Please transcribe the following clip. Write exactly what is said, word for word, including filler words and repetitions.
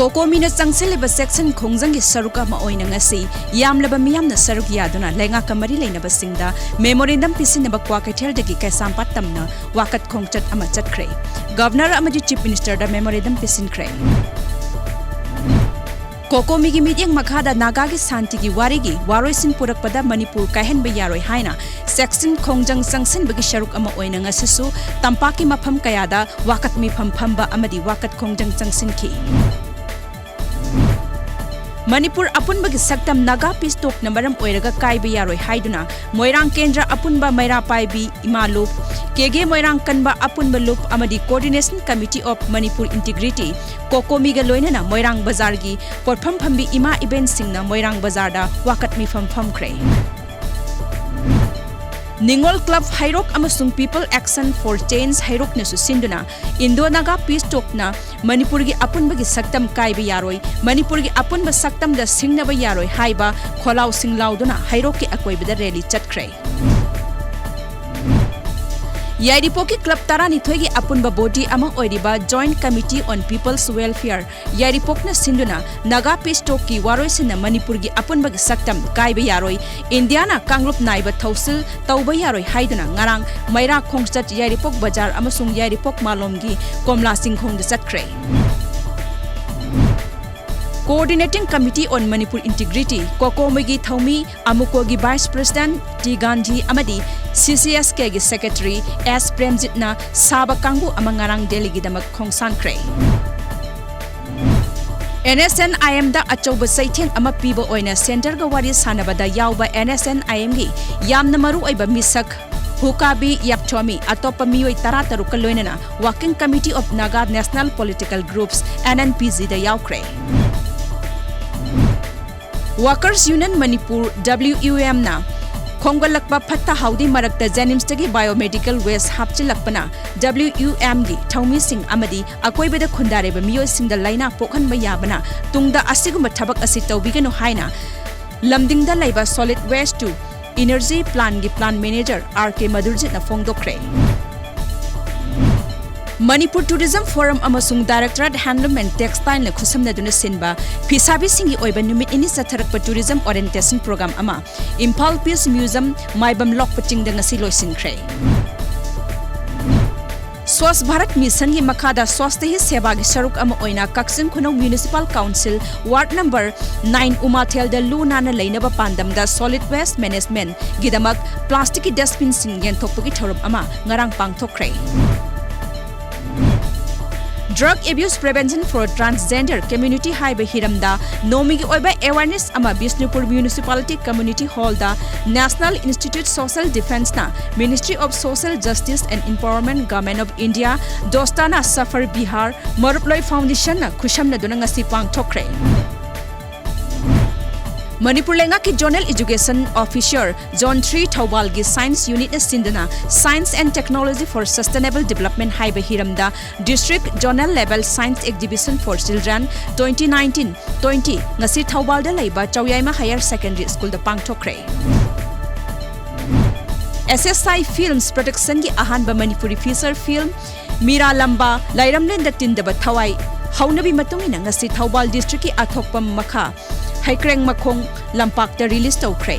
ꯀꯣꯀꯣꯃꯤꯅ ꯆꯪꯁꯤꯜꯂꯤꯕ section ꯈꯣꯡꯖꯪꯒꯤ ꯁꯔꯨꯛ ꯑꯃ ꯑꯣꯏꯅ ꯉꯁꯤ ꯌꯥꯝꯂꯕ ꯃꯤꯌꯥꯝꯅ ꯁꯔꯨꯛ ꯌꯥꯗꯨꯅ ꯂꯩꯉꯥꯛꯀ ꯃꯔꯤ ꯂꯩꯅꯕꯁꯤꯡꯗ memorandum ꯄꯤꯁꯤꯟꯅꯕ ꯀ꯭ꯋꯥꯀꯩꯊꯦꯜꯗꯒꯤ ꯀꯩꯁꯥꯝꯄꯥꯠ ꯇꯝꯅ ꯋꯥꯀꯠ ꯈꯣꯡꯆꯠ ꯑꯃ ꯆꯠꯈ꯭ꯔꯦ꯫ Governor ꯑꯃꯗꯤ Chief Minister ꯗ memorandum ꯄꯤꯁꯤꯟꯈ꯭ꯔꯦ꯫ ꯀꯣꯀꯣꯃꯤꯒꯤ ꯃꯤꯠꯌꯦꯡ ꯃꯈꯥꯗ ꯅꯥꯒꯥꯒꯤ ꯁꯥꯟꯇꯤꯒꯤ ꯋꯥꯔꯤꯒꯤ ꯋꯥꯔꯣꯏꯁꯤꯟ ꯄꯨꯔꯛꯄꯗ ꯃꯅꯤꯄꯨꯔ ꯀꯥꯏꯍꯟꯕ ꯌꯥꯔꯣꯏ ꯍꯥꯏꯅ ꯁꯦꯛꯁꯟ ꯈꯣꯡꯖꯪ ꯆꯪꯁꯤꯟꯕꯒꯤ ꯁꯔꯨꯛ ꯑꯃ ꯑꯣꯏꯅ ꯉꯁꯤꯁꯨ ꯇꯝꯄꯥꯛꯀꯤ ꯃꯐꯝ ꯀꯌꯥꯗ ꯋꯥꯀꯠ ꯃꯤꯐꯝ ꯐꯝꯕ ꯑꯃꯗꯤ ꯋꯥꯀꯠ ꯈꯣꯡꯖꯪ ꯆꯪꯁꯤꯟꯈꯤ꯫ ꯃꯅꯤꯄꯨꯔ ꯑꯄꯨꯟꯕꯒꯤ ꯁꯛꯇꯝ ꯅꯥꯒꯥ peace talk ꯅ ꯃꯔꯝ ꯑꯣꯏꯔꯒ ꯀꯥꯏꯕ ꯌꯥꯔꯣꯏ ꯍꯥꯏꯗꯨꯅ ꯃꯣꯏꯔꯥꯡ ꯀꯦꯟꯗ꯭ꯔ ꯑꯄꯨꯟꯕ ꯃꯩꯔꯥ ꯄꯥꯏꯕꯤ ꯏꯃꯥ ꯂꯨꯞ, ꯀꯦꯒꯦ ꯃꯣꯏꯔꯥꯡ ꯀꯟꯕ ꯑꯄꯨꯟꯕ ꯂꯨꯞ ꯑꯃꯗꯤ Coordination Committee of Manipur Integrity, ꯀꯣꯀꯣꯃꯤꯒ ꯂꯣꯏꯅꯅ ꯃꯣꯏꯔꯥꯡ ꯕꯖꯥꯔꯒꯤ ꯄꯣꯠꯐꯝ ꯐꯝꯕꯤ ꯏꯃꯥ ꯏꯕꯦꯟꯁꯤꯡꯅ ꯃꯣꯏꯔꯥꯡ ꯕꯖꯥꯔꯗ ꯋꯥꯀꯠ ꯃꯤꯐꯝ ꯐꯝꯈ꯭ꯔꯦ꯫ ꯅꯤꯉꯣꯜ ꯀ꯭ꯂꯕ ꯍꯩꯔꯣꯛ ꯑꯃꯁꯨꯡ People Action for Change ꯍꯩꯔꯣꯛꯅꯁꯨ ꯁꯤꯟꯗꯨꯅ Indo Naga peace talk ꯅ ꯃꯅꯤꯄꯨꯔꯒꯤ ꯑꯄꯨꯟꯕꯒꯤ ꯁꯛꯇꯝ ꯀꯥꯏꯕ ꯌꯥꯔꯣꯏ, ꯃꯅꯤꯄꯨꯔꯒꯤ ꯑꯄꯨꯟꯕ ꯁꯛꯇꯝꯗ ꯁꯤꯡꯅꯕ ꯌꯥꯔꯣꯏ ꯍꯥꯏꯕ ꯈꯣꯜꯂꯥꯎꯁꯤꯡ ꯂꯥꯎꯗꯨꯅ ꯍꯩꯔꯣꯛꯀꯤ ꯑꯀꯣꯏꯕꯗ rally ꯆꯠꯈ꯭ꯔꯦ꯫ ꯌꯥꯏꯔꯤꯄꯣꯛꯀꯤ ꯀ꯭ꯂꯕ ꯇꯔꯥꯅꯤꯊꯣꯏꯒꯤ ꯑꯄꯨꯟꯕ body ꯑꯃ ꯑꯣꯏꯔꯤꯕ Joint Committee on People's Welfare ꯌꯥꯏꯔꯤꯄꯣꯛꯅ ꯁꯤꯟꯗꯨꯅ ꯅꯥꯒꯥ peace talk ꯀꯤ ꯋꯥꯔꯣꯏꯁꯤꯟꯅ ꯃꯅꯤꯄꯨꯔꯒꯤ ꯑꯄꯨꯟꯕꯒꯤ ꯁꯛꯇꯝ ꯀꯥꯏꯕ ꯌꯥꯔꯣꯏ, ꯏꯟꯗꯤꯌꯥꯅ ꯀꯥꯡꯂꯨꯞ ꯅꯥꯏꯕ ꯊꯧꯁꯤꯜ ꯇꯧꯕ ꯌꯥꯔꯣꯏ ꯍꯥꯏꯗꯨꯅ ꯉꯔꯥꯡ ꯃꯩꯔꯥ ꯈꯣꯡꯆꯠ ꯌꯥꯏꯔꯤꯄꯣꯛ ꯕꯖꯥꯔ ꯑꯃꯁꯨꯡ ꯌꯥꯏꯔꯤꯄꯣꯛ ꯃꯥꯂꯣꯝꯒꯤ ꯀꯣꯝꯂꯥ ꯆꯤꯡꯈꯣꯡꯗ ꯆꯠꯈ꯭ꯔꯦ꯫ Coordinating Committee on Manipur Integrity, ꯀꯣꯀꯣꯃꯤꯒꯤ ꯊꯧꯃꯤ ꯑꯃꯨꯀꯣꯒꯤ Vice President ꯇꯤ ꯒꯥꯟꯙꯤ ꯑꯃꯗꯤ C C S K ꯒꯤ Secretary ꯑꯦꯁ ꯄ꯭ꯔꯦꯝꯖꯤꯠꯅ ꯁꯥꯕ ꯀꯥꯡꯕꯨ ꯑꯃ ꯉꯔꯥꯡ ꯗꯦꯜꯂꯤꯒꯤꯗꯃꯛ ꯈꯣꯡꯁꯥꯟꯈ꯭ꯔꯦ꯫ N S N I M ꯗ ꯑꯆꯧꯕ ꯆꯩꯊꯦꯡ ꯑꯃ ꯄꯤꯕ ꯑꯣꯏꯅ centre ꯒ ꯋꯥꯔꯤ ꯁꯥꯟꯅꯕꯗ ꯌꯥꯎꯕ N S N I M ꯒꯤ ꯌꯥꯝꯅ ꯃꯔꯨ ꯑꯣꯏꯕ ꯃꯤꯁꯛ ꯍꯨꯀꯥꯕꯤ ꯌꯥꯞꯊꯣꯃꯤ ꯑꯇꯣꯞꯄ ꯃꯤꯑꯣꯏ ꯇꯔꯥꯇꯔꯨꯛꯀ ꯂꯣꯏꯅꯅ Working Committee of Naga National Political Groups, N N P G ꯗ ꯌꯥꯎꯈ꯭ꯔꯦ꯫ Workers Union Manipur, W U M ꯅ ꯈꯣꯝꯒꯠꯂꯛꯄ ꯐꯠꯇ ꯍꯥꯎꯗꯤ ꯃꯔꯛꯇ JNIMS ꯇꯒꯤ biomedical waste ꯍꯥꯞꯆꯤꯜꯂꯛꯄꯅ W U M ꯒꯤ ꯊꯧꯃꯤꯁꯤꯡ ꯑꯃꯗꯤ ꯑꯀꯣꯏꯕꯗ ꯈꯨꯟꯗꯥꯔꯤꯕ ꯃꯤꯑꯣꯏꯁꯤꯡꯗ ꯂꯥꯏꯅꯥ ꯄꯣꯛꯍꯟꯕ ꯌꯥꯕꯅ ꯇꯨꯡꯗ ꯑꯁꯤꯒꯨꯝꯕ ꯊꯕꯛ ꯑꯁꯤ ꯇꯧꯕꯤꯒꯅꯨ ꯍꯥꯏꯅ ꯂꯝꯗꯤꯡꯗ ꯂꯩꯕ Solid Waste to Energy Plant ꯒꯤ Plant Manager R K ꯃꯙꯨꯔꯖꯤꯠꯅ ꯐꯣꯡꯗꯣꯛꯈ꯭ꯔꯦ꯫ Manipur Tourism Forum ꯑꯃꯁꯨꯡ Directorate Handloom and Textile ꯅ ꯈꯨꯠꯁꯝꯅꯗꯨꯅ ꯁꯤꯟꯕ ꯐꯤꯁꯥꯕꯤꯁꯤꯡꯒꯤ ꯑꯣꯏꯕ ꯅꯨꯃꯤꯠ ꯅꯤꯅꯤ ꯆꯠꯊꯔꯛꯄ tourism orientation program ꯑꯃ ꯏꯝꯐꯥꯜ Peace Museum, ꯃꯥꯏꯕꯝ ꯂꯣꯛꯄ ꯆꯤꯡꯗ ꯉꯁꯤ ꯂꯣꯏꯁꯤꯟꯈ꯭ꯔꯦ꯫ ꯁ꯭ꯋꯥꯁ ꯚꯥꯔꯠ ꯃꯤꯁꯟꯒꯤ ꯃꯈꯥꯗ ꯁ꯭ꯋꯥꯁꯊ ꯍꯤ ꯁꯦꯕꯥꯒꯤ ꯁꯔꯨꯛ ꯑꯃ ꯑꯣꯏꯅ ꯀꯛꯆꯤꯡ ꯈꯨꯅꯧ Municipal Council Ward number nine ꯎꯃꯥꯊꯦꯜꯗ ꯂꯨ ꯅꯥꯟꯅ ꯂꯩꯅꯕ ꯄꯥꯟꯗꯝꯗ solid waste management ꯒꯤꯗꯃꯛ plastic ꯀꯤ dustbin ꯁꯤꯡ ꯌꯦꯟꯊꯣꯛꯄꯒꯤ ꯊꯧꯔꯝ ꯑꯃ ꯉꯔꯥꯡ ꯄꯥꯡꯊꯣꯛꯈ꯭ꯔꯦ꯫ Drug Abuse Prevention for Transgender Community ꯍꯥꯏꯕ ꯍꯤꯔꯝꯗ ꯅꯣꯡꯃꯒꯤ ꯑꯣꯏꯕ awareness ꯑꯃ ꯕꯤꯁꯅꯨꯄꯨꯔ Municipality Community Hall ꯗ National Institute Social Defence ꯅ Ministry of Social Justice and Empowerment, Government of India, Dostana Safar Bihar, ꯃꯔꯨꯞꯂꯣꯏ Foundation ꯅ ꯈꯨꯠꯁꯝꯅꯗꯨꯅ ꯉꯁꯤ ꯄꯥꯡꯊꯣꯛꯈ꯭ꯔꯦ꯫ ꯃꯅꯤꯄꯨꯔ ꯂꯩꯉꯥꯛꯀꯤ Zonal Education Officer, Zone three ꯊꯧꯕꯥꯜꯒꯤ Science Unit ꯅ ꯁꯤꯟꯗꯨꯅ Science and Technology for Sustainable Development ꯍꯥꯏꯕ ꯍꯤꯔꯝꯗ District Zonal Level Science Exhibition for Children twenty nineteen twenty ꯉꯁꯤ ꯊꯧꯕꯥꯜꯗ ꯂꯩꯕ ꯆꯧꯌꯥꯏꯃ Higher Secondary School the ꯄꯥꯡꯊꯣꯛꯈ꯭ꯔꯦ꯫ S S I Films Production ꯒꯤ ꯑꯍꯥꯟꯕ Manipuri feature film ꯃꯤꯔꯥ ꯂꯝꯕꯥ, ꯂꯥꯏꯔꯝꯂꯦꯟꯗ ꯇꯤꯟꯗꯕ ꯊꯋꯥꯏ, ꯍꯧꯅꯕꯤ ꯃꯇꯨꯡ ꯏꯟꯅ ꯉꯁꯤ ꯊꯧꯕꯥꯜ District ꯀꯤ ꯑꯊꯣꯛꯄꯝ ꯃꯈꯥ ꯍꯩꯀ꯭ꯔꯦꯡ ꯃꯈꯣꯡ ꯂꯝꯄꯥꯛꯇ release ꯇꯧꯈ꯭ꯔꯦ꯫